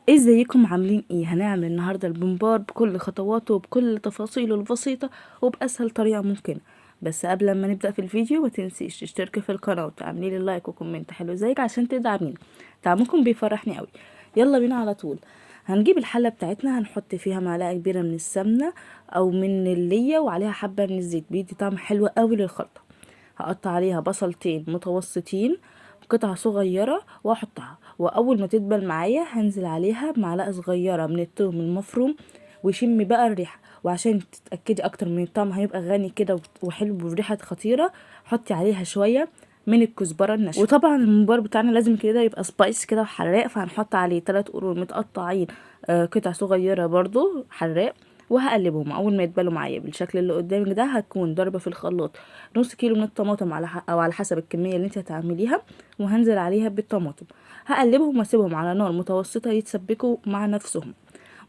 ازيكم عاملين ايه؟ هنعمل النهارده البومبار بكل خطواته وبكل تفاصيله البسيطة وباسهل طريقه ممكنة. بس قبل ما نبدا في الفيديو ما تنسيش تشتركي في القناة وتعملي لي like و comment حلو زيك عشان تدعميني، دعمكم بيفرحني قوي. يلا بينا على طول. هنجيب الحلة بتاعتنا، هنحط فيها معلقه كبيرة من السمنة او من الليه وعليها حبه من الزيت، بيدي طعم حلو قوي للخلطه. هقطع عليها بصلتين متوسطين قطع صغيرة واحطها، واول ما تدبل معايا هنزل عليها بمعلقه صغيرة من الثوم المفروم وشمي بقى الريحة. وعشان تتاكدي اكتر من الطعم هيبقى غني كده وحلو وريحه خطيرة، حطي عليها شوية من الكزبره الناشفه. وطبعا الممبار بتاعنا لازم كده يبقى spicy كده وحراق، فهنحط عليه 3 قرون متقطعين قطع صغيرة برضو حراق، وهقلبهم. اول ما يتبلوا معايا بالشكل اللي قدامك ده، هتكون ضربه في الخلاط نص كيلو من الطماطم على او على حسب الكمية اللي انت هتعمليها، وهنزل عليها بالطماطم. هقلبهم واسيبهم على نار متوسطه يتسبكوا مع نفسهم.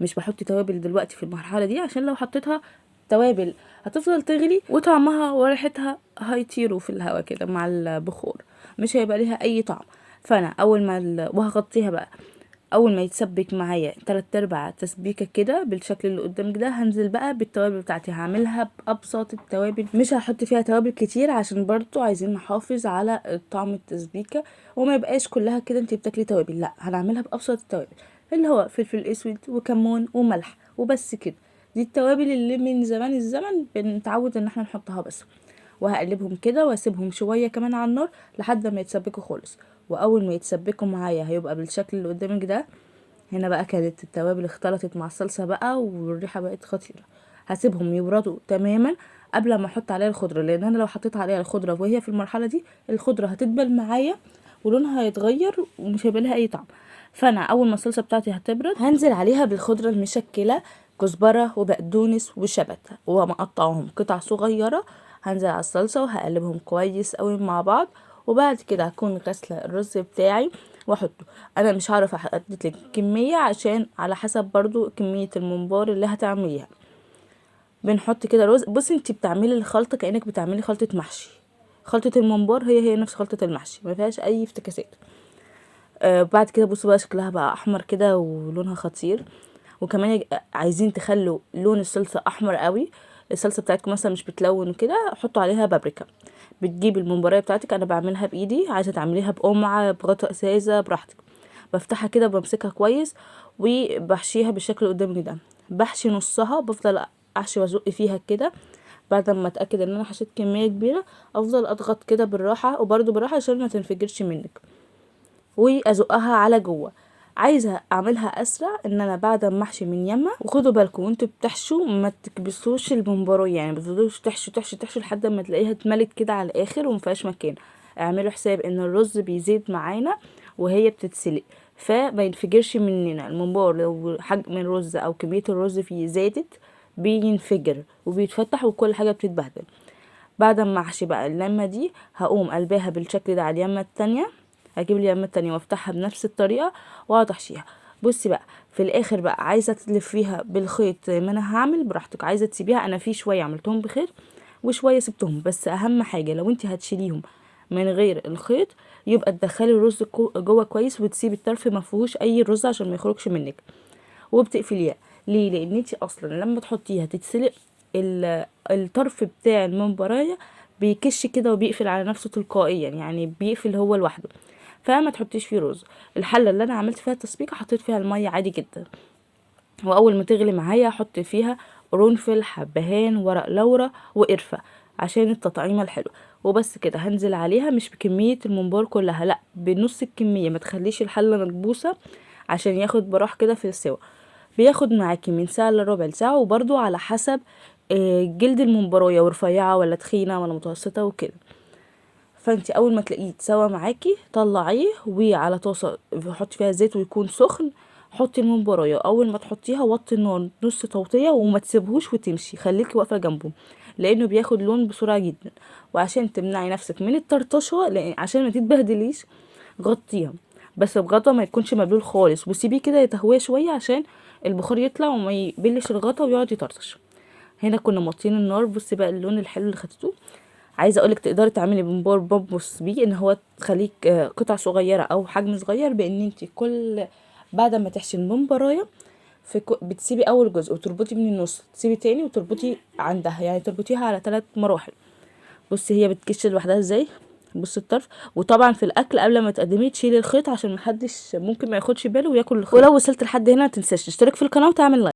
مش بحط توابل دلوقتي في المرحلة دي، عشان لو حطيتها توابل هتفضل تغلي وطعمها وريحتها هيطيروا في الهوا كده مع البخور، مش هيبقى ليها اي طعم. فانا اول ما وهغطيها بقى، اول ما يتسبك معايا 3/4 تسبيكه كده بالشكل اللي قدامك ده، هنزل بقى بالتوابل بتاعتي. هعملها بابسط التوابل، مش هحط فيها توابل كتير عشان برضو عايزين نحافظ على طعم التسبيكه وما يبقاش كلها كده انت بتاكلي توابل. لا، هنعملها بابسط التوابل اللي هو فلفل اسود وكمون وملح وبس كده. دي التوابل اللي من زمان الزمن بنتعود ان احنا نحطها بس. وهقلبهم كده واسيبهم شوية كمان على النار لحد ما يتسبكوا خالص. واول ما يتسبكوا معايا هيبقى بالشكل اللي قدامك ده. هنا بقى كانت التوابل اختلطت مع الصلصه بقى والريحه بقت خطيرة. هسيبهم يبردوا تماما قبل ما احط عليها الخضرة، لان انا لو حطيت عليها الخضرة وهي في المرحلة دي الخضرة هتدبل معايا ولونها هيتغير ومش هيبقى لها اي طعم. فانا اول ما الصلصه بتاعتي هتبرد هنزل عليها بالخضره المشكلة، كزبره وبقدونس وشبت، ومقطعهم قطع صغيرة. هنزل على الصلصه وهقلبهم كويس قوي مع بعض. وبعد كده هكون غاسله الرز بتاعي واحطه. انا مش هعرف احدد لك كمية عشان على حسب برضو كمية الممبار اللي هتعمليها. بنحط كده رز. بصي انتي بتعملي الخلطة كانك بتعملي خلطه محشي. خلطه الممبار هي نفس خلطه المحشي، ما فيهاش اي افتكاسات. بعد كده بصوا بقى شكلها بقى احمر كده ولونها خطير. وكمان عايزين تخلوا لون الصلصه احمر قوي، الصلصه بتاعتكم مثلا مش بتلون كده، حطوا عليها بابريكا. بتجيبي الممبرايه بتاعتك، انا بعملها بايدي، عايزه تعمليها بقمعه بغطا ازازة براحتك. بفتحها كده وبمسكها كويس وبحشيها بالشكل اللي قدامي ده. بحشي نصها، بفضل احشي وازق فيها كده. بعد ما اتاكد ان انا حشيت كمية كبيرة افضل اضغط كده بالراحة، وبرده بالراحة عشان ما تنفجرش منك، وازقها على جوه. عايزه اعملها اسرع ان انا بعد ما احشي من يمه. وخدوا بالكم وانتوا بتحشوا ما تكبسوش الممبرايه، يعني ما تفضلوش تحشوا تحشوا تحشوا لحد ما تلاقيها اتملت كده على الاخر وما فيهاش مكان. اعملوا حساب ان الرز بيزيد معانا وهي بتتسلق، فما ينفجرش مننا الممبار. لو حجم الرز او كمية الرز فيه زادت بينفجر وبيتفتح وكل حاجة بتتبهدل. بعد ما احشي بقى اللمة دي هقوم قلباها بالشكل ده على اليمه التانية. هجيب اليمه التانية وافتحها بنفس الطريقة واقعد احشيها. بصي بقى في الاخر بقى عايزه تلفيها بالخيط زي ما انا هعمل براحتك، عايزه تسيبيها. انا في شوية عملتهم بخيط وشوية سبتهم. بس اهم حاجة لو انت هتشيليهم من غير الخيط يبقى تدخلي الرز جوه كويس وتسيبي الطرف ما فيهوش اي رز عشان ما يخرجش منك، وبتقفليها. ليه؟ لان انت اصلا لما تحطيها تتسلق الطرف بتاع الممبرايه بيكش كده وبيقفل على نفسه تلقائيا، يعني بيقفل هو لوحده، فما تحطيش فيه رز. الحلة اللي انا عملت فيها التسبيكه حطيت فيها المية عادي جدا، واول ما تغلي معايا احط فيها قرنفل، حبهان، ورق لورا، وقرفه عشان التطعيمه الحلوة. وبس كده. هنزل عليها مش بكمية الممبار كلها، لا بنص الكمية، ما تخليش الحلة مكبوسه عشان ياخد براح كده في السوا. بياخد معاكي من ساعة الا ربع لساعة، وبرده على حسب جلد الممبرايه، ورفيعه ولا تخينة ولا متوسطه وكده. فانت اول ما تلاقيه اتسوى معاكي طلعيه، وعلى طاسه حطي فيها زيت ويكون سخن حطي الممبرايه. اول ما تحطيها وطي النار نص توطيه وما تسيبهوش وتمشي، خليكي واقفة جنبه لانه بياخد لون بسرعة جدا. وعشان تمنعي نفسك من الطرطشه، لان عشان ما تتبهدليش غطيها بس بغطا ما يكونش مبلول خالص، وسيبيه كده يتهوى شوية عشان البخار يطلع وما يبلش الغطا ويقعد يطرطش. هنا كنا موطيين النار. بصي بقى اللون الحلو اللي خدته. عايزه اقولك تقدري تعملي ممبار بمبوس بيه، ان هو تخليك قطع صغيرة او حجم صغير، بان انت كل بعد ما تحشي الممبرايه بتسيبي اول جزء وتربطي من النص، تسيبي تاني وتربطي عندها، يعني تربطيها على 3 مراحل. بصي هي بتكش لوحدها ازاي، بصي الطرف. وطبعا في الاكل قبل ما تقدميه تشيلي الخيط عشان محدش ممكن ما ياخدش باله وياكل الخيط. ولو وصلت لحد هنا ما تنساش تشترك في القناة وتعمل like.